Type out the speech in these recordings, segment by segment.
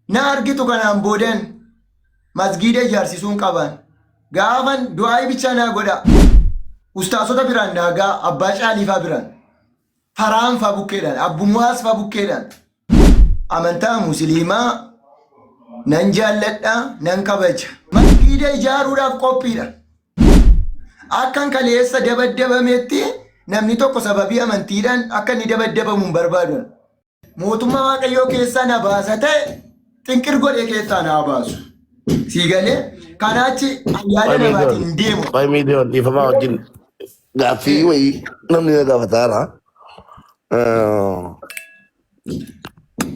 Na argitu kanaan boodan masgiida ijaarsisuun qabaan. Gaafan du'aa'ii bichaa naa godhaa. Ustaasota biraan naa ga'a abbaa caaliifaa biraan. Faraan faa bukkeedhaan abbumuwaas faa bukkeedhaan. Amantaa musliimaa nan jaalladha nan kabaja. Masgiida ijaaruudhaaf qophiidha. Akkan kaleessa dabaddabametti namni tokko sababii amantiidhaan akka inni dabaddabamu hin barbaadu. Mootummaa Waaqayyoo keessaa na baasa ta'e xinqir godhee keessaa na baasu. Sii galee kanaachi yaada Qoy namaatiin miiliyoon. hin deemu. Qoy miiliyoon dhiifamaa wajjin gaaffii wayii namni na gaafataara.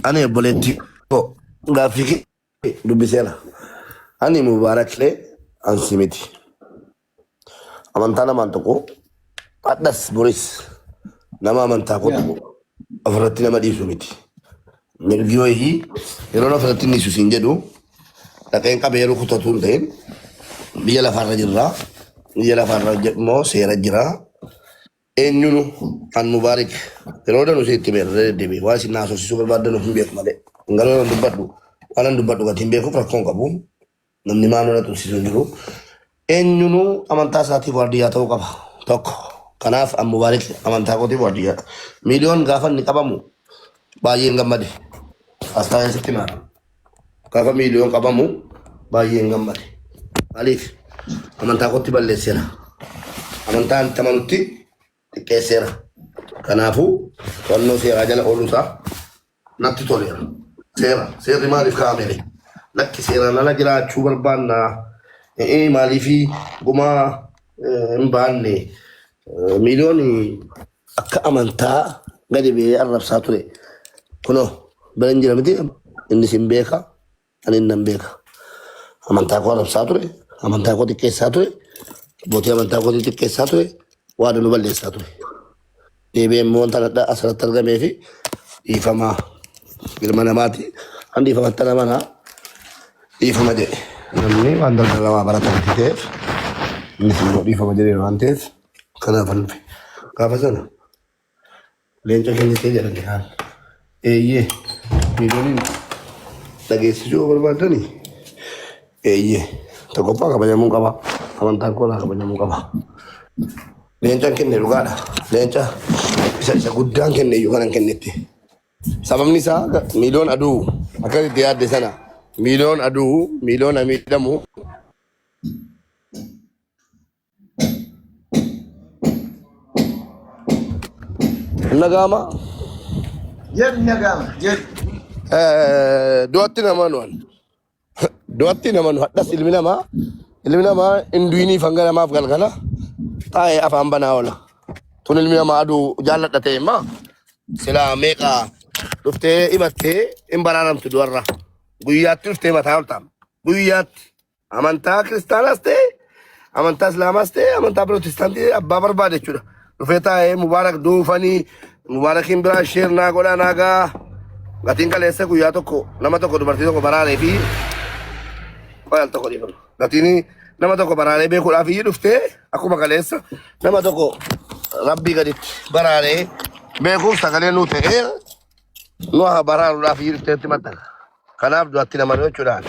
Ani obboleettii koo gaaffii kee dubbiseera. Ani Mubaaraklee ansi miti. Amantaa namaan tuqu hadhas boris nama amantaa koo tuqu ofirratti nama dhiisu miti. Mirgi wayii yeroon ofirratti hin dhiisu siin jedhu dhaqeen qabee yeroo kutatu hin ta'in biyya lafaarra jirra. Biyya lafaarra immoo seera jira. Eenyunu an Mubaarik yeroo danu isin itti beera deddeebi'e waan isin naasofsiisuu barbaaddan of hin beeku malee. Garuu nan dubbadhu waan an dubbadhu gatiin beekuuf rakkoo hin qabu. Namni maaloo na tursiisu hin jiru. Eenyunuu amantaa isaatiif waardiyyaa ta'uu qaba. Tokko. Kanaaf an Mubaarik amantaa kootiif waardiyyaadha. Miiliyoon gaafa inni qabamu baay'een gammade. Asxaa sitti maara. Gaafa miiliyoon qabamu baay'een gammade. Maaliif? Amantaa kootti balleesseera. Amantaa itti amanutti xiqqeesseera. Kanaafuu to'annoo seeraa jala ooluu isaa natti toleera. Seera. Seerri maaliif kaa'ame ree? Lakki seeraan ala jiraachuu barbaanna. Ee maaliif gumaa hin baanne? Miiliyooni akka amantaa gadi ba'ee arrabsaa ture. Kunoo bira hin jira miti innis hin beeka ani nan beeka. Amantaa koo arrabsaa ture, amantaa koo xiqqeessaa ture, abbootii amantaa kootii xiqqeessaa ture, waa danuu balleessaa ture. Deebi'ee immoo wanta adda asirratti argamee fi dhiifama ilma namaati. An dhiifamatti amana dhiifama jedhe. Namni waan daldalamaa barata waan ta'eef innis immoo dhiifama jedhee waan ta'eef kanaaf an dhufe. Gaafa sana leenca kennitee jedhan kaan. Eeyyee miiliyooniin dhageessisuu yoo barbaadani eeyyee tokkoffaa kabajamuu qaba. Amantaan koo naa kabajamuu qaba. Leencan kenne dhugaadha. Leenca isa isa guddaan kenne iyyuu kanan kennetti. Sababni isaa miiliyoon aduu akka itti yaadde sana miiliyoon aduu miiliyoon miidhamu Hin dhaga'ama. Jedhi nagaama jedhi. Du'atti nama nu'an. Du'atti nama nu hadhas ilmi namaa hin du'iniif hanga namaaf galgala taa'ee afaan banaa oola. Tun ilmi namaa aduu jaalladha ta'e immoo silaa meeqa dhuftee himattee hin baraaramtu du'arra. Guyyaatti dhuftee mataa ol ta'a. Guyyaatti. Amantaa kiristaanaas ta'e, amantaa islaamaas ta'e, amantaa pirootestaantii abbaa barbaade jechuudha. Dhufee taa'ee mubaarak duufanii mubaarakiin biraa sheer naa godhaa naa gaa. Gatiin kaleessa guyyaa tokko nama tokko dubartii tokko baraaree fi qoyal tokko dhiifama. Gatiin nama tokko baraaree beekuudhaaf iyyuu dhuftee akkuma kaleessa nama tokko rabbii gaditti baraaree beekuuf sagalee nuu ta'ee nu haa baraaruudhaaf iyyuu dhufteetti maxxana. Kanaaf du'atti nama jechuudhaan.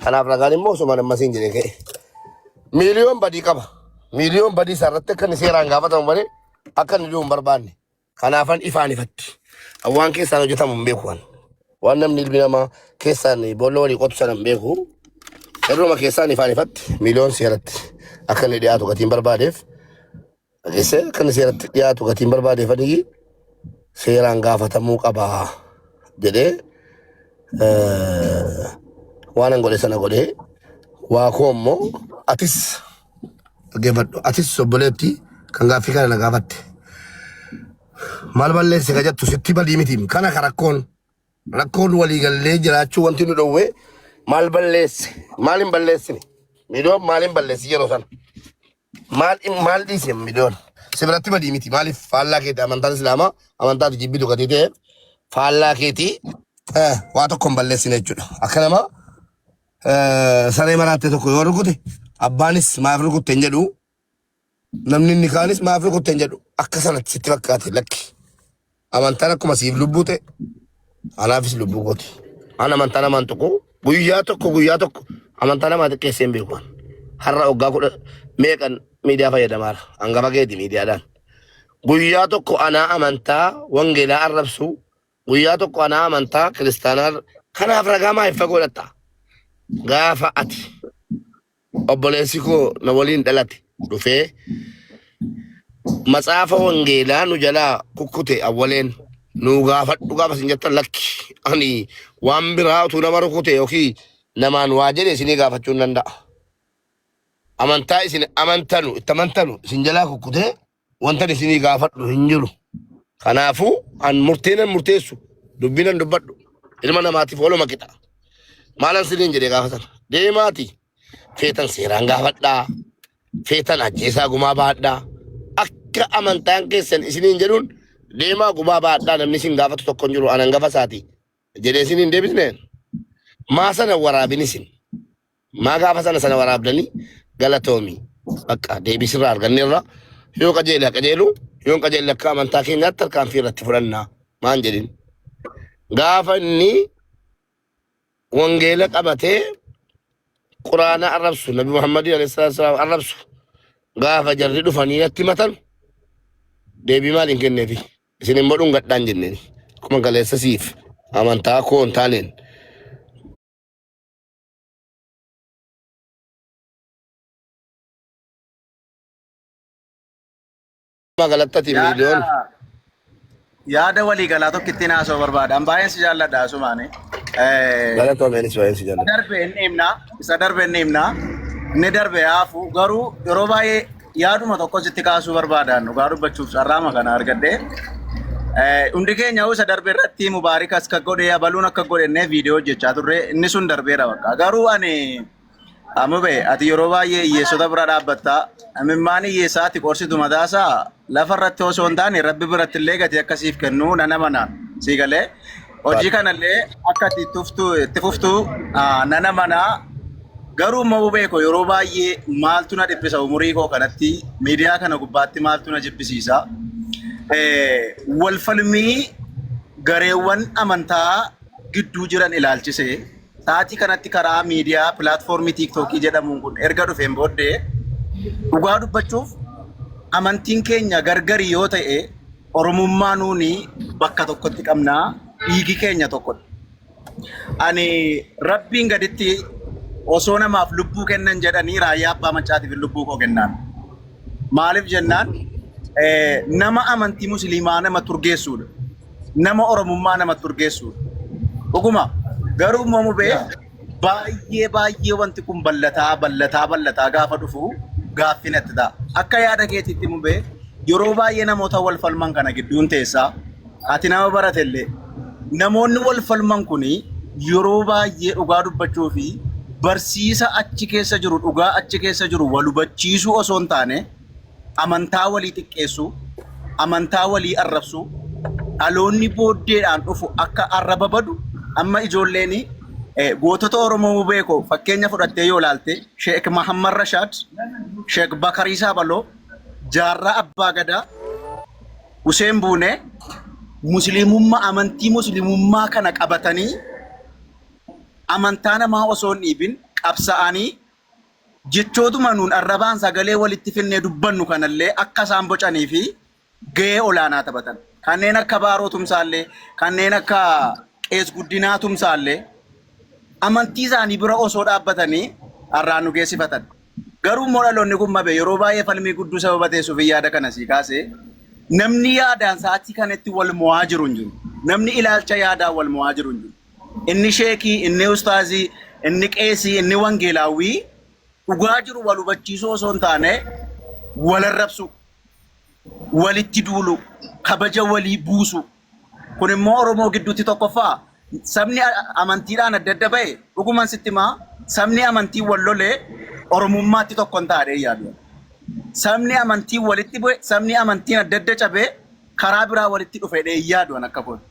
Kanaaf ragaan immoo osuma nama siin jedhee ka'e. Miiliyoon badii qaba. Miiliyoon badii isaa irratti akka inni seeraan gaafatamu malee akka inni du'u hin barbaanne. Kanaafan ifaan ifatti. Waan keessaan hojjetamu hin beeku waan. Waan namni ilmi namaa keessaan boolla walii qotu sana hin beeku. Irruma keessaan ifaan ifatti miiliyoon seeratti akka inni dhiyaatu gatiin barbaadeef dhageessee akka inni seeratti dhiyaatu gatiin barbaadeef ani seeraan gaafatamuu qaba jedhee waan an godhe sana godhee waa koo immoo atis dhaggeeffadhu atis obboleetti kan gaaffii kana na gaafatte maal balleesse ka jettu sitti badii miti kana ka rakkoon rakkoon waliigallee jiraachuu wanti nu dhowwe maal balleesse maal hin balleessine miiliyoon maal hin balleessi yeroo sana Maal maal dhiise miliyoon. Si biratti badii miti. Maaliif faallaa keeti amantaan islaamaa amantaa ati jibbitu gatii ta'eef faallaa keetii waa tokko hin balleessine jechuudha. Akka nama saree maraatte tokko yoo rukute abbaanis maaf rukutte hin jedhu namni inni kaanis maaf rukutte hin jedhu akka sanatti sitti fakkaate lakki. Amantaan akkuma siif lubbuu ta'e anaafis lubbuu kooti. An amantaa namaan tuqu guyyaa tokko guyyaa tokko amantaa namaa xiqqeessee hin beeku. Har'a waggaa kudha meeqan miidiyaa fayyadamaara. Hangafa keeti miidiyaadhaan. Guyyaa tokko anaa amantaa wangeelaa arrabsu guyyaa tokko anaa amantaa kiristaanaa kanaaf ragaa maaliif fagoo dhatta? Gaafa ati obboleessi koo na waliin dhalate dhufee matsaafa wangeelaa nu jalaa kukkute awwaleen nu gaafadhu gaafa isin jettan lakki ani waan biraa utuu nama rukute yookiin namaan waa jedhe isinii gaafachuu hin danda'a. Amantaa isin amantanu itti amantanu isin jalaa kukkutee wantan isinii gaafadhu hin jiru. Kanaafuu an murtee nan murteessu dubbii nan dubbadhu ilma namaatiif waluma qixa. Maalan siniin jedhee gaafa sana deemaati feetan seeraan gaafadhaa feetan ajjeesaa gumaa baadhaa akka amantaan keessan isiniin jedhuun deemaa gumaa baadhaa namni isin gaafatu tokko hin jiru an hangafa isaati jedhee isiniin deebisne maa sana waraabin isin Maa gaafa sana sana waraabdanii galatoomi. Bakka deebii sirraa arganneerra. Yoo qajeele haa qajeelu, yoo hin qajeelle akka amantaa keenyaatti tarkaanfii irratti fudhanna. Maan jedhin. Gaafa inni wangeela qabatee quraana arrabsu, Nabi Muhammadii alayhi salaatu wasalaam arrabsu, gaafa jarri dhufanii natti himatan deebii maal hin kenneefi? Isin immoo dhungadhaan jenneen. Akkuma galeessa siif amantaa koo hin taaneen. Magalattati Yaada miiliyoon. yaada waliigalaa tokko ittiin haasa'uu barbaada. An baay'een si jaalladha asumaani. Galatoomeen is baay'een si Isa jaalladha. darbe inni himna. Isa darbe inni himna. Inni darbe haafu garuu yeroo baay'ee yaaduma tokko sitti kaasuu barbaadaan dhugaa dubbachuuf carraama kana argadhe. Hundi keenya isa darbe irratti Mubaarik as akka godhe abaluun akka godhe innee viidiyoo hojjechaa turre inni sun darbeera bakka. Garuu ani Amube ati yeroo baay'ee hiyyeessota bira dhaabbatta. Imimmaan hiyyeessaa ati qorsitu mataasaa lafa irratti osoo hin taane rabbi biratti illee gatii akka siif kennu nan amana. Sii galee hojii kanallee akka ati itti fuftu nan amana. Garuu immoo beeko yeroo baay'ee maaltu na dhiphisa umurii koo kanatti miidiyaa kana gubbaatti maaltu na jibbisiisa. Wal falmii gareewwan amantaa gidduu jiran ilaalchisee sa'aatii kanatti karaa miidiyaa pilaatfoormii tiiktookii jedhamuun kun erga dhufeen booddee dhugaa dubbachuuf amantiin keenya gargari yoo ta'e Oromummaa nuuni bakka tokkotti qabnaa dhiigi keenya tokkodha. Ani rabbiin gaditti osoo namaaf lubbuu kennan jedhanii raayyaa abbaa maccaatiif lubbuu koo kennaan. Maaliif jennaan nama amantii musliimaa nama turgeessuudha. Nama oromummaa nama turgeessuudha. Dhuguma garuu immoo mubee baay'ee baay'ee wanti kun ballataa ballataa ballataa gaafa dhufu gaaffii natti ta'a. Akka yaada keetiitti mubee yeroo baay'ee namoota wal falman kana gidduun teessaa ati nama baratellee namoonni wal falman kun yeroo baay'ee dhugaa dubbachuu fi barsiisa achi keessa jiru dhugaa achi keessa jiru wal hubachiisuu osoo hin taane amantaa walii xiqqeessuu, amantaa walii arrabsuu, dhaloonni booddeedhaan dhufu akka arraba badu amma ijoolleen gootota Oromoo beeko fakkeenya fudhattee yoo ilaalte Sheek Mahammad Rashaad, Sheek Bakarii Saabaloo, Jaarraa Abbaa Gadaa, Huseen Buunee musliimummaa amantii musliimummaa kana qabatanii amantaa namaa osoo hin dhiibin qabsa'anii jechootuma nuun arrabaan sagalee walitti finnee dubbannu kanallee akka isaan bocanii fi gahee olaanaa taphatan. Kanneen akka Baaroo Tumsaallee, kanneen akka Qees Guddinaa Tumsaallee amantii isaanii bira osoo dhaabbatanii har'aan nu geessifatan. Garuu immoo dhaloonni kun mabe yeroo baay'ee falmii gudduu sababa teessuuf yaada kana sii kaase namni yaadaan sa'aatii kanatti wal mo'aa jiru hin jiru. Namni ilaalcha yaadaan wal mo'aa jiru hin jiru. Inni sheekii, inni ustaazii, inni qeesii, inni wangeelaawwii dhugaa jiru wal hubachiisuu osoo hin taane wal arrabsuu, walitti duuluu, kabaja walii buusuu. Kun immoo Oromoo gidduutti tokkoffaa sabni amantiidhaan adda adda ba'e dhuguman sitti himaa sabni amantii wal lole Oromummaatti tokko hin taane yaadu. Sabni amantii walitti bu'e, sabni amantiin adda adda cabe karaa biraa walitti dhufe jedhee hin yaadu an akka kooti.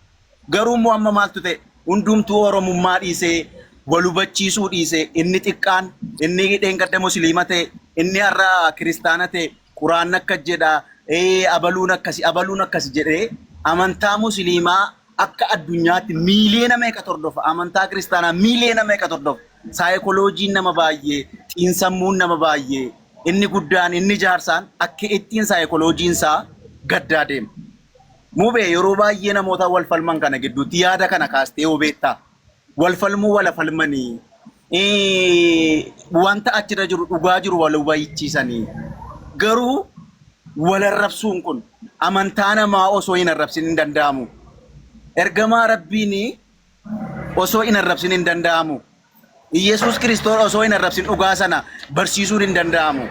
Garuu immoo amma maaltu ta'e? Hundumtuu Oromummaa dhiisee, wal hubachiisuu dhiisee, inni xiqqaan, inni dheengadda Musliima ta'e, inni har'a Kiristaana ta'e, Quraanni akkas jedha, ee abaluun akkasi, abaluun akkasi jedhee amantaa Musliimaa Akka addunyaatti miiliyoona meeqa hordofa? Amantaa kiristaanaa miiliyoona meeqa hordofa? Saayikoloojiin nama baay'ee, xiinsammuun nama baay'ee, inni guddaan inni jaarsaan akka ittiin saayikoloojiin isaa gaddaa deema. Mubee yeroo baay'ee namoota wal falman kana gidduutti yaada kana kaastee yoo beektaa? Wal falmuu wala falmanii wanta achirra jiru dhugaa jiru wal hubachiisanii garuu wal arrabsuun kun amantaa namaa osoo hin arrabsin hin danda'amu. Ergamaa Rabbiin osoo hin arrabsin hin danda'amu. Iyyasuus Kiristoos osoo hin arrabsin dhugaa sana barsiisuun hin danda'amu.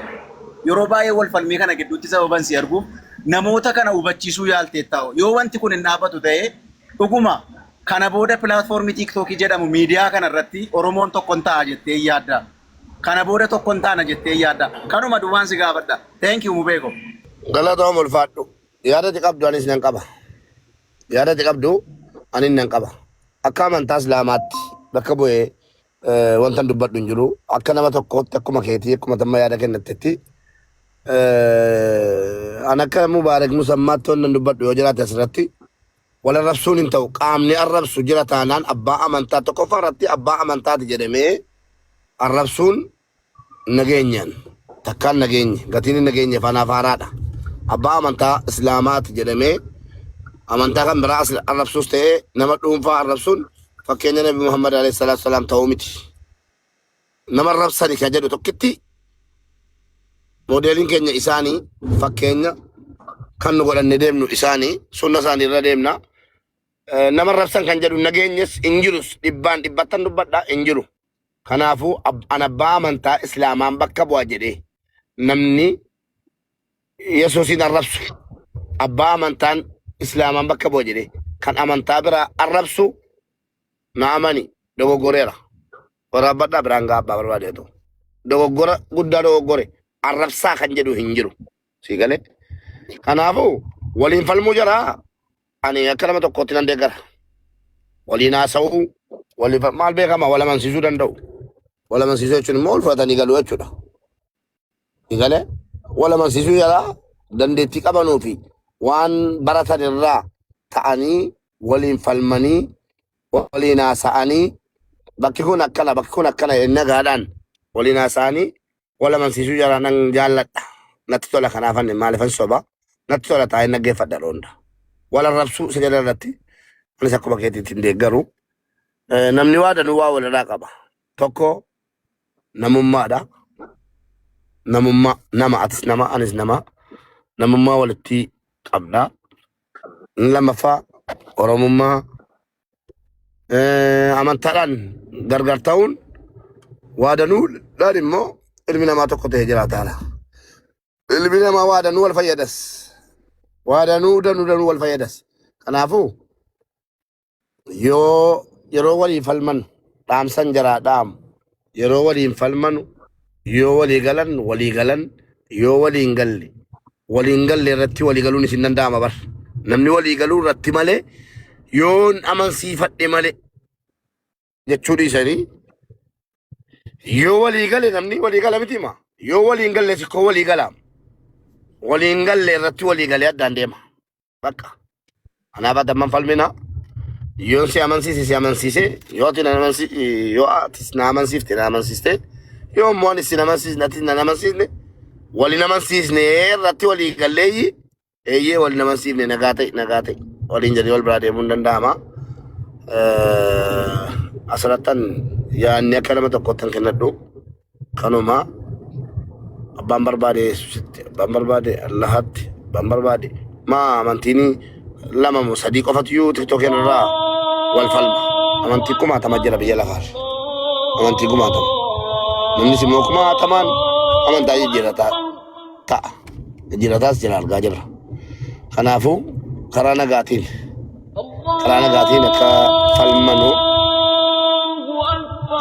Yeroo baay'ee wal falmii kana gidduutti sababan si arguuf namoota kana hubachiisuu yaalteetta. Yoo wanti kun hin dhaabatu ta'e dhuguma kana booda pilaatfoormii TikTokii jedhamu miidiyaa kana irratti Oromoon tokko hin ta'a jettee hin yaadda. Kana booda tokko hin taana jettee hin yaadda. Kanuma duwwaan si gaafadha. Thank you Mubeeko. Galatoom ulfaadhu. Yaada ati qabdu anis nan qaba. Yaada ati qabdu anis nan qaba. Akka amantaa Islaamaatti bakka bu'ee wantan dubbadhu hin jiru. Akka nama tokkootti akkuma keetii akkuma tamma yaada kennattetti an akka Mubaarak Musammaatti wannan dubbadhu yoo jiraate asirratti wal arrabsuun hin ta'u. Qaamni arrabsu jira taanaan abbaa amantaa tokkoffaa irratti abbaa amantaati jedhamee arrabsuun nageenyaan takkaan nageenye gatiin hin nageenye fanaaf haaraadha. Abbaa amantaa Islaamaati jedhamee amantaa kan biraa arrabsuus ta'ee nama dhuunfaa arrabsuun fakkeenya Nabi Muhammad alayhi salaatu salaam ta'uu miti. Nama arrabsani kan jedhu tokkitti moodeeliin keenya isaanii fakkeenya kan nu godhanne deemnu isaanii sunna isaanii irra deemna. Nama arrabsan kan jedhu nageenyes hin jirus dhibbaan dhibbattan dubbadha hin jiru. Kanaafuu an abbaa amantaa Islaamaan bakka bu'a jedhee namni Yesuusiin arrabsu abbaa amantaan Islaamaan bakka bu'a jedhee kan amantaa biraa arrabsu na amani dogoggoreera. Waraabbadhaa biraan ga'a abbaa barbaadeetu. Dogoggora guddaa dogoggore arrabsaa kan jedhu hin jiru. Sii galee. Kanaafuu waliin falmuu jaraa ani akka nama tokkootti nan deeggara. Waliin haasa'uu waliin maal beekama wal amansiisuu danda'u. Wal amansiisuu jechuun immoo wal fudhatanii galuu jechuudha. Sii galee wal amansiisuu jaraa dandeettii qabanuu fi waan baratan irraa ta'anii waliin falmanii waliin haasa'anii bakki kun akkana bakki kun akkana jedhanii nagaadhaan waliin haasa'anii wal amansiisuu jaraa nan jaalladha. Natti tola kanaaf ani maalifan soba natti tola taa'ee naggeeffadha roonda. Wal arrabsuu isa jala irratti anis akkuma keetiitti hin deeggaru. Namni waa danuu waa walirraa qaba. Tokko namummaadha. Namummaa nama atis nama anis nama namummaa walitti qabna. Inni lammaffaa Oromummaa amantaadhaan gargar ta'uun waa danuudhaan immoo ilmi namaa tokko ta'ee jiraataadha. Ilmi namaa waa danuu wal fayyadas. Waa danuu danuu danuu wal fayyadas. Kanaafuu yoo yeroo walii falman dhaamsan jaraa dhaamu yeroo waliin falmanu yoo walii galan walii galan yoo waliin galle waliin galle irratti walii galuun isin danda'ama bar namni walii galuu irratti malee yoon amansiifadhe malee jechuu dhiisanii yoo walii gale namni walii gala miti ma yoo waliin galle sikkoo walii gala waliin galle irratti walii galee addaan deema. Bakka. Kanaaf ati amman falmina. Yoon si amansiise si amansiise yoo ati na amansi yoo ati na amansiifte na amansiiste yoo immoo ani si amansiisne ati na amansiisne waliin amansiisne irratti walii galleeyyi eeyyee waliin amansiifne nagaa ta'e nagaa ta'e waliin jedhee wal biraa deemuun danda'ama. Asirrattan yaadni akka nama tokkotti hin kennadhu kanuma. Abbaan barbaade Yesuusitti, abbaan barbaade Allahaatti, abbaan barbaade maa amantiin lama moo sadii qofatu iyyuu tiktookii irraa wal falma. Amantii kumaatama jira biyya lafaarra. Amantii kumaatama. Namnis immoo kumaatamaan amantaa jijjiirrataa ta'a. Jijjiirrataas jira argaa jirra. Kanaafuu karaa nagaatiin karaa nagaatiin akka falmanu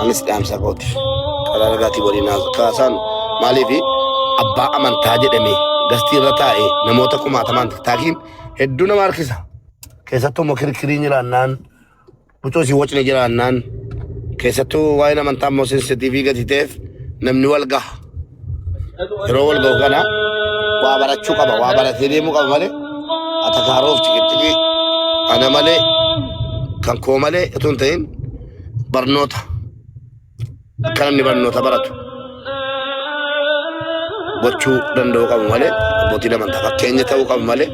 anis dhaamsa kooti. Karaa nagaatiin waliin kaasaan maaliif abbaa amantaa jedhame gastii irra taa'e namoota kumaatamaan tiktaakiin hedduu nama harkisa. Keessattuu immoo kirkiriin jiraannaan bucoo isin wacni jiraannaan keessattuu waa'een amantaa immoo sensitiivii gati ta'eef namni wal gaha. Yeroo wal gahu kana waa barachuu qaba, waa baratee deemuu qaba malee atakaaroof ciqicciqii ana malee Kan koo malee utuu hin ta'in barnoota akka namni barnoota baratu gochuu danda'uu qabu malee abbootiin amantaa fakkeenya ta'uu qabu malee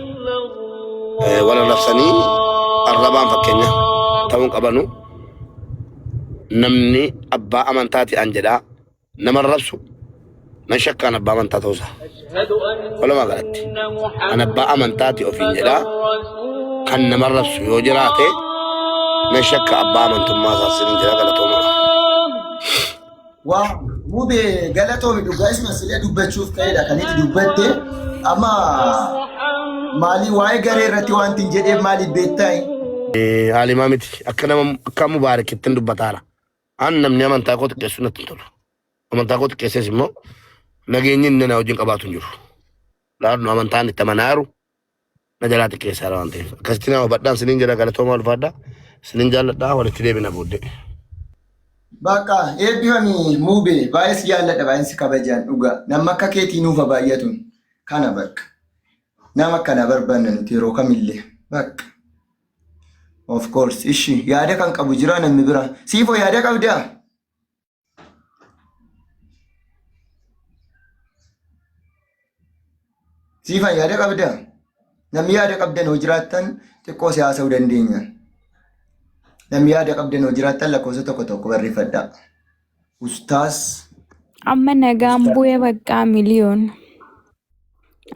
wal arrabsanii arrabaan fakkeenya ta'uu hin qabanu. Namni abbaa amantaati an jedhaa nama arrabsu nan shakkaan abbaa amantaa ta'uusaa. Walumaa galatti an abbaa amantaati ofiin jedhaa kan nama arrabsu yoo jiraate nan shakka abbaa amantummaa isaa sinin jedha galatoomaa. Waa mube galatoomi dhugaa isuma sila dubbachuuf ka'edha kan itti dubbatte amma maalii waa'ee garee irratti wanti hin jedheef maaliif beektaa? Haalimaa miti akka nama akka mubaarakittin dubbataara. An namni amantaa koo xiqqeessu natti hin tolu. Amantaa koo xiqqeessees immoo nageenyi inni na wajjin qabaatu hin jiru. Laannu amantaan itti amanaaru na jalaa xiqqeessaara waan ta'eef. Akkasitti nama hubadhaan sinin jedha galatoomaa ulfaadhaa. Sinin jaalladhaa walitti deebina booddee. Bakka eebbifami muube baay'ee si jaalladha baay'een si kabajaan dhugaa nama akka keetii nuufa baay'atuun kana bakka nama akkana barbaanna nuti yeroo kamillee bakka. Of course ishi yaada kan qabu jira namni bira siifoo yaada qabdaa? Siifan yaada qabdaa? Namni yaada qabdan hoo jiraattan xiqqoo si haasa'uu dandeenya. Namni yaada qabdan hoo jiraattan lakkoofsa tokko tokko barreeffadhaa. Ustaas. Amma nagaan Ustaas. bu'ee baqqaa miliyoon.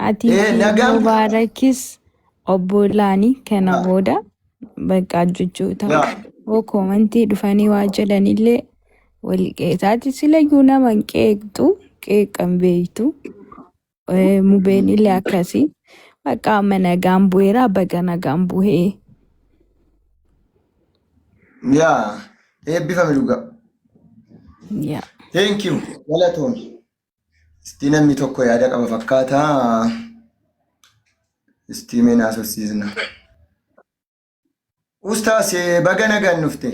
Atii fi Nagaan Mubaarakis obbolaani kana booda baqqaa jechoota. Hoo koomantii dhufanii waa jedhanillee wal qeexaati silayyuu nama hin qeeqxu qeeqan beektu. Mubeen illee akkasii. Baqqaa amma nagaan bu'eera baga nagaan bu'ee. Yaa eebbifame dhugaa. Yaa. Thank you. Galatoomi. Istii namni tokko yaada qaba fakkaata. Istii mee naasofsiisna. Ustaas baga nagaan dhufte.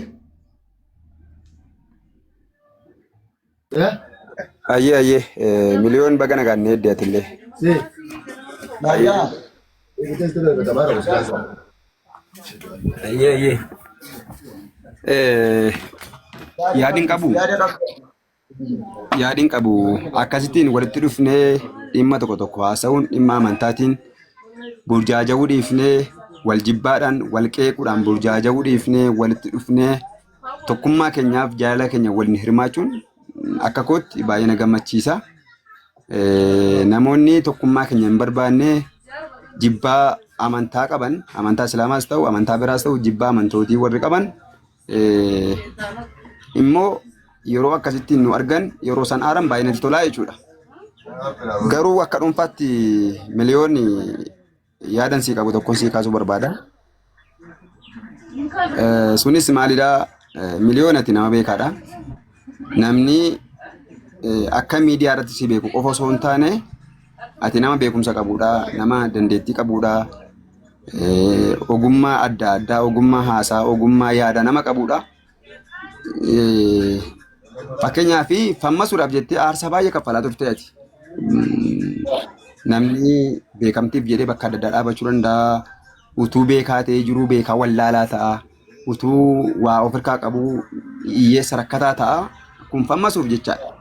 Ayyee ayyee miliyoon baga nagaan ni hedde atillee. Baay'aa. Ayyee ayyee. Yaadin qabu. Yaada qabda. Yaadin qabu akkasittiin walitti dhufnee dhimma tokko tokko haasa'uun dhimma amantaatiin burjaaja'uu dhiifnee wal jibbaadhaan wal qeequudhaan burjaaja'uu dhiifnee walitti dhufnee tokkummaa keenyaaf jaalala keenya waliin hirmaachuun akka kootti baay'ee na gammachiisa. Namoonni tokkummaa keenya hin barbaanne jibbaa amantaa qaban amantaa islaamaas ta'u amantaa biraas ta'u jibbaa amantootii warri qaban immoo yeroo akkasitti nu argan yeroo isaan aaran baay'ee natti tolaa jechuudha. Garuu akka dhuunfaatti miliyoonni yaadan sii qabu tokkoon sii kaasuu barbaada. Sunis maalidhaa miliyoon ati nama beekaadha. Namni akka miidiyaa irratti si beeku qofa osoo hin taane ati nama beekumsa qabudha, nama dandeettii qabudha, ogummaa adda addaa, ogummaa haasaa, ogummaa yaada nama qabudha. Fakkeenyaaf fammasuudhaaf jettee aarsaa baay'ee kaffalaa turte ati. Namni beekamtiif jedhee bakka adda addaa dhaabachuu danda'a. Utuu beekaa ta'ee jiruu beekaa wallaalaa ta'a. Utuu waa of harkaa qabuu hiyyeessa rakkataa ta'a. Kun fammasuuf jechaadha.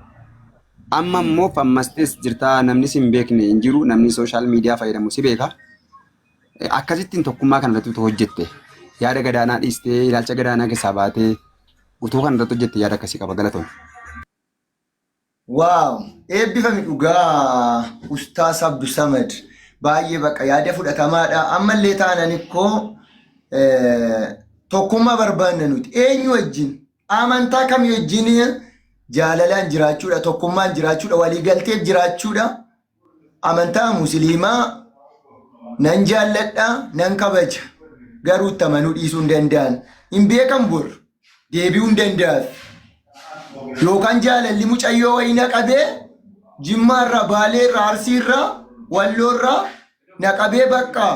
Amma immoo fammastees jirtaa namni si hin beekne hin jiru namni sooshaal miidiyaa fayyadamu si beeka. Akkasittiin tokkummaa kana irratti utuu hojjette yaada gadaanaa dhiistee ilaalcha gadaanaa keessaa baatee utuu kana irratti hojjette yaada akkasii qaba galatoon. Waaw eebbifami dhugaa Ustaas Abdusamad baay'ee bakka yaada fudhatamaadha ammallee taanan ikkoo tokkummaa barbaanna nuti eenyu wajjin amantaa kamii wajjin jaalalaan jiraachuudha tokkummaan jiraachuudha waliigalteef jiraachuudha Amantaa Musliimaa nan jaalladha, nan kabaja. Garuu itti amanuu dhiisuu hin danda'an. Hin beekan bor deebi'uu hin danda'an. Yookaan jaalalli mucayyoo wayii na qabee Jimmaarraa, Baaleerraa, Arsiirraa, Walloorraa na qabee bakka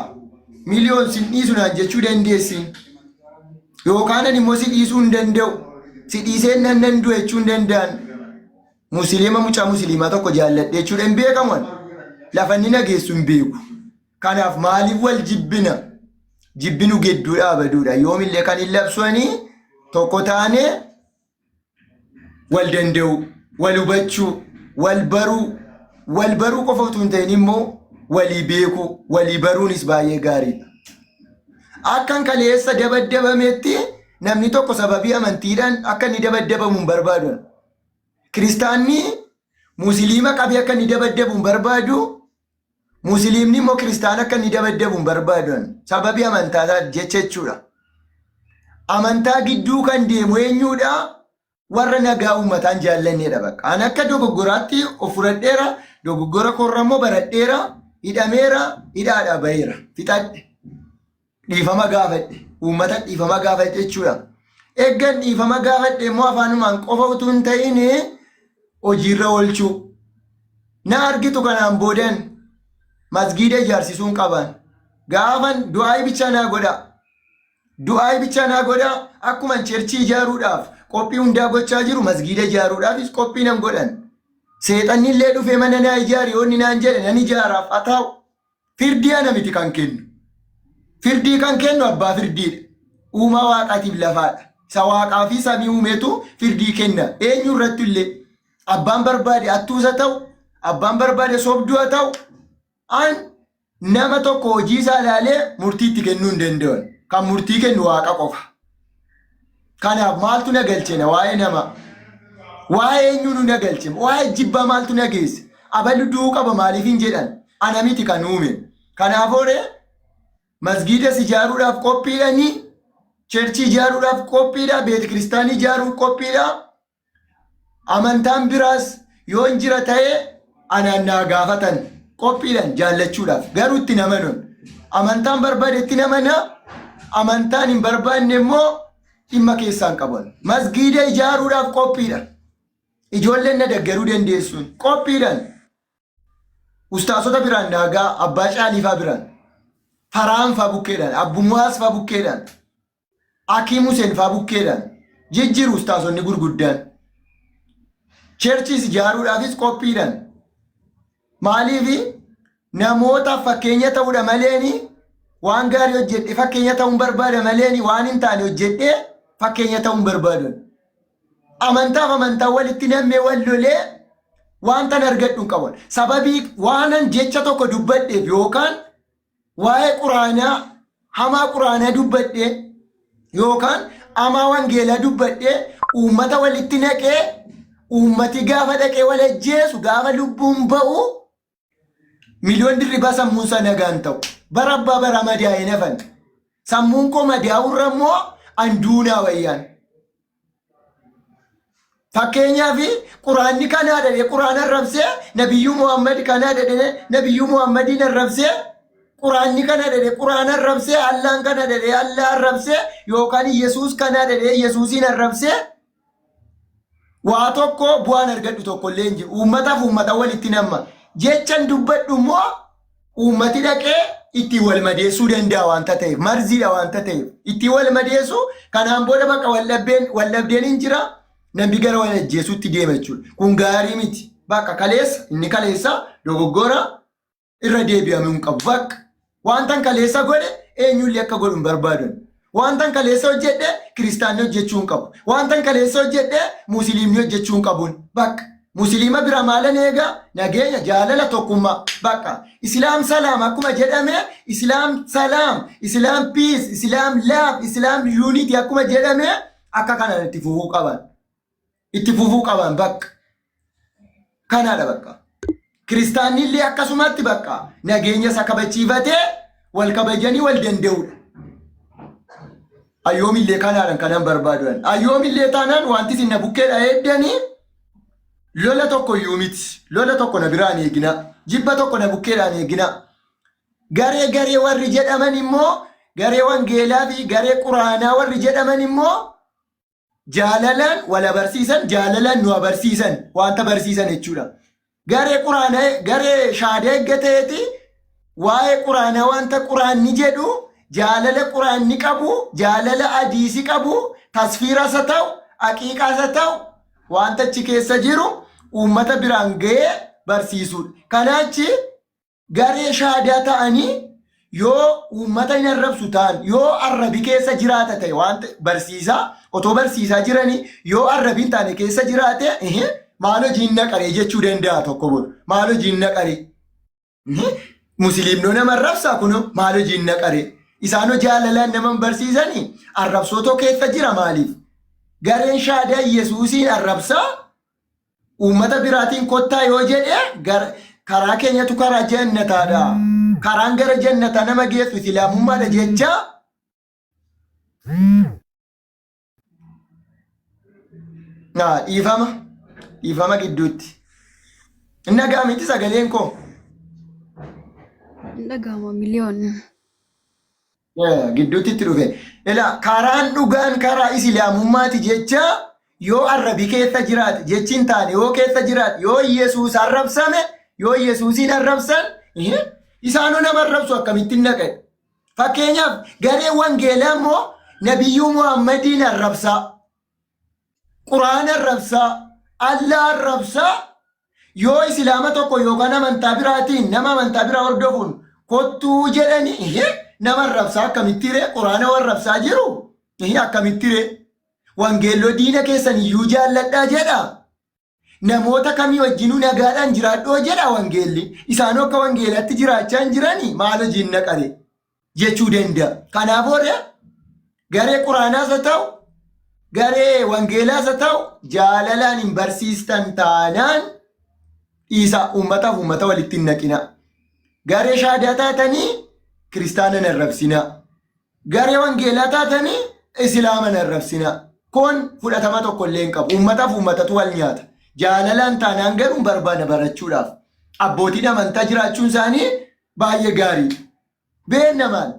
miliyoon sin dhiisu naan jechuu dandeessi. Yookaan ani immoo si dhiisuu hin danda'u. Si dhiisee nan nan du'a jechuu hin danda'an. Musiliima mucaa musiliimaa tokko jaalladhe jechuudha hin beekamu ani. Lafa inni na geessu hin beeku. Kanaaf maaliif wal jibbina? Jibbi nu gidduu dhaabaduudha. Yoomillee kan hin labsuanii tokko taanee wal danda'uu, wal hubachuu, wal baruu, wal baruu qofa utuu hin ta'in immoo walii beekuu, walii baruunis baay'ee gaariidha. Akkan kaleessa dabaddabametti namni tokko sababii amantiidhaan akka inni dabaddabamu hin barbaadu. Kiristaanni Musliima qabee akka inni dabaddabu hin barbaadu. Musliimni immoo kiristaana akka inni dabaddabu hin barbaadu. Sababii amantaa jecha jechuudha. Amantaa gidduu kan deemu eenyuudha? Warra nagaa uummataan jaallanneedha bakka. Ani akka dogoggoraatti of fudhadheera, dogoggora koorra immoo baradheera, hidhameera, hidhaadhaa baheera, fixadhe. Dhiifama gaafadhe, uummata dhiifama gaafadhe jechuudha. Eeggan dhiifama gaafadhe immoo afaanumaan qofa utuu hin ta'in hojiirra oolchuu. Na argitu kanaan boodan masgiida ijaarsisuun qaban. Gaafan du'aayii bichaa naa godhaa. Du'aayii bichaa naa godhaa. Akkuma churchii ijaaruudhaaf qophii hundaa gochaa jiru masgiida ijaaruudhaafis qophii nan godhan. Seexanni illee dhufee mana naa ijaari yoo inni naan jedhe nan ijaaraaf haa ta'u. Firdii ana miti kan kennu. Firdii kan kennu abbaa firdiidha. Uumaa waaqaatiif lafaadha. Isa waaqaa fi samii uumetu firdii kenna. Eenyu irratti illee abbaan barbaade attuusa ta'u, abbaan barbaade sobduu haa ta'u, an nama tokko hojii isaa ilaalee murtii itti kennuu hin danda'an. Kan murtii kennu waaqa qofa. Kanaaf maaltu na galchena waa'ee namaa? Waa'ee eenyuu nu na galche? Waa'ee jibbaa maaltu na geesse? Aballu du'uu qaba maaliif hin jedhan? Ana miti kan uume. Kanaaf horee masgiidas ijaaruudhaaf qophiidhanii, churchii ijaaruudhaaf qophiidha, beet kiristaanii ijaaruuf qophiidha. Amantaan biraas yoo hin jira ta'ee anaan naa gaafatan qophiidhaan jaallachuudhaaf garuu itti namanuun amantaan barbaade itti namana amantaan hin barbaanne immoo dhimma keessaan qaban. Masgiida ijaaruudhaaf qophiidha. Ijoolleen na deggeruu dandeessuun qophiidhaan ustaasota biraan naagaa abbaa caaliifaa biraan faraan faa bukkeedhaan abbumwaas faa bukkeedhaan Hakiim Huseen faa bukkeedhaan jijjiiru ustaasonni gurguddaan. Churchis ijaaruudhaafis qophiidhaan. Maaliif namootaaf fakkeenya ta'uudha maleeni waan gaarii hojjedhe fakkeenya ta'uun barbaada maleeni waan hin taane hojjedhee fakkeenya ta'uun barbaadu. Amantaaf amantaa walitti nammee wal lolee wanta argadhu hin qabu. Sababii waanan jecha tokko dubbadheef yookaan waa'ee quraanaa hamaa quraanaa dubbadhee yookaan hamaa wangeelaa dubbadhee uummata walitti naqee uummati gaafa dhaqee wal ajjeesu gaafa lubbuun ba'u miliyoon dirribaa sammuun isaa nagaan ta'u bara abbaa bara madaa'ee nafan sammuun koo madaa'urra immoo anduunaa wayyaan. Fakkeenyaaf quraanni kanaa dhadhee quraana arrabsee nabiyyuu Muhammad kanaa dhadhee nabiyyuu Muhammadiin arrabsee quraanni kana dhadhee quraana arrabsee Allaan kana dhadhee Allaa arrabsee yookaan Yesuus kanaa dhadhee Yesuusiin arrabsee waa tokko bu'aan argadhu tokko illee hin jiru. Uummataaf uummata walitti namma. Jechan dubbadhu immoo uummati dhaqee ittiin wal madeessuu danda'a waanta ta'eef marziidha waanta ta'eef ittiin wal madeessu kanaan booda bakka wal dhabdeen wal dhabdeen hin jira namni gara wal ajjeesuutti deema jechuudha. Kun gaarii miti. Bakka kaleessa inni kaleessa dogoggora irra deebi'amuu hin qabu. Bakka wantan kaleessa godhe eenyullee akka godhu hin barbaadu. Wantan kaleessa hojjedhe kiristaanni hojjechuu hin qabu. Wantan kaleessa hojjedhe musliimni hojjechuu hin qabuun. Bakka musliima bira maalan eega nageenya jaalala tokkummaa. Bakka Islaam salaam akkuma jedhame Islaam salaam, Islaam peace, Islaam love, Islaam unity akkuma jedhame akka kanaan itti fufuu qaban. Itti fufuu qaban bakka. Kanaadha bakka. Kiristaanni illee akkasumatti bakka nageenya isa kabachiifatee wal kabajanii wal danda'uudha. Ayyoomillee kanaadhaan kanan barbaadu. Ayyoomillee taanaan wanti isin na bukkeedha eegdanii lola tokko iyyuu miti. Lola tokko na biraan eegina. Jibba tokko na bukkeedhaan eegina. Garee garee warri jedhaman immoo garee wangeelaa fi garee quraanaa warri jedhaman immoo jaalalaan wal abarsiisan jaalalaan nu abarsiisan wanta barsiisan jechuudha. Garee quraanaa garee shaadaa eegga ta'eeti waa'ee quraanaa wanta quraanni jedhu jaalala quraanni qabu jaalala hadiisi qabu tasfiiras haa ta'u haqiiqaas haa ta'u wanta achi keessa jiru uummata biraan ga'ee barsiisuudha. Kanaachi garee shaadaa ta'anii Yoo uummata hin arrabsu ta'an, yoo arrabi keessa jiraata ta'e, waan barsiisaa otoo barsiisaa jiranii yoo arrabi hin taane keessa jiraate, maal hojiin naqaree jechuu danda'a tokko booda. Maal hojiin naqaree? Musliimnoo nama arrabsaa kunoo, maal hojiin naqaree? Isaanoo jaalalaan nama hin barsiisanii, arrabsootoo keessa jira maaliif? Gareen shaadaa Yesuusiin arrabsaa, uummata biraatiin kottaa yoo jedhe, karaa keenyatu karaa jannataadha. Karaan gara jannataa nama geessu islaamummaadha jecha. Dhiifama. Dhiifama gidduutti. Inni dhagaa miti sagaleen koo. Hin dhaga'ama miliyoon. Gidduutti itti dhufe. Ilaa, karaan dhugaan karaa islaamummaati jecha, yoo arrabi keessa jiraate, jechi hin taane yoo keessa jiraate, yoo Yesuus arrabsame, yoo Yesuusiin arrabsan, isaanuu nama arrabsu, akkamittiin naqe? Fakkeenyaaf, garee wangeelaa immoo Nabiyyuu Muhammadiin arrabsaa, Quraana arrabsaa, Allaa arrabsaa, yoo islaama tokko yookaan amantaa biraatiin nama amantaa biraa hordofuun kottuu jedhanii, nama arrabsaa akkamitti ree? Quraana arrabsaa jiru, akkamitti ree? Wangeelloo diina keessan iyyuu jaalladhaa jedha. Namoota kamii wajjinuu nagaadhaan jiraadhoo jedha wangeelli. Isaanoo akka wangeelaatti jiraachaa hin jiranii, maal hojiin naqare jechuu danda'a. Kanaaf warra garee quraanaas haa ta'u, garee wangeelaas haa ta'u, jaalalaan hin barsiistan taanaan dhiisaa, uummataaf uummata walitti hin naqina. Garee shaadaa taatanii kiristaana hin arrabsinaa. Garee wangeelaa taatanii islaama hin arrabsinaa. Kun fudhatama tokko illee hin qabu. Uummataaf uummatatu wal nyaata. Jaalalaan taanaan garuu hin barbaada barachuudhaaf. Abbootiin amantaa jiraachuun isaanii baay'ee gaariidha. Beenna maal?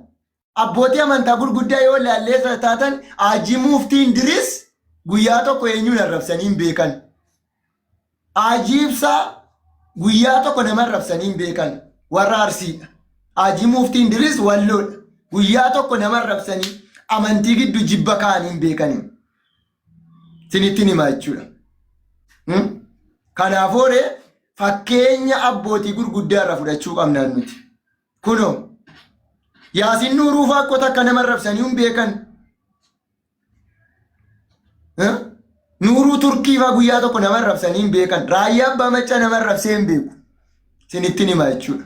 Abbootii amantaa gurguddaa yoo ilaallee taatan, Haajii Muftii Indiris guyyaa tokko eenyuun arrabsanii hin beekan. Haajii Ibsaa guyyaa tokko nama arrabsanii hin beekan. Warra Arsiidha. Haajii Muftii Indiris Walloodha. Guyyaa tokko nama arrabsanii, amantii gidduu jibba kaa'anii hin beekanii. Sinittiin himaa jechuudha. Kanaafuu ree, fakkeenya abbootii gurguddaa irraa fudhachuu qabnaan nuti. Kunoo Yaasiin Nuuruu fa'aa akkota akka nama arrabsanii hin beekan. Nuuruu Turkii fa'aa guyyaa tokko nama arrabsanii hin beekan. Raayyaa Abbaa Maccaa nama arrabsee hin beeku. Sinittiin himaa jechuudha.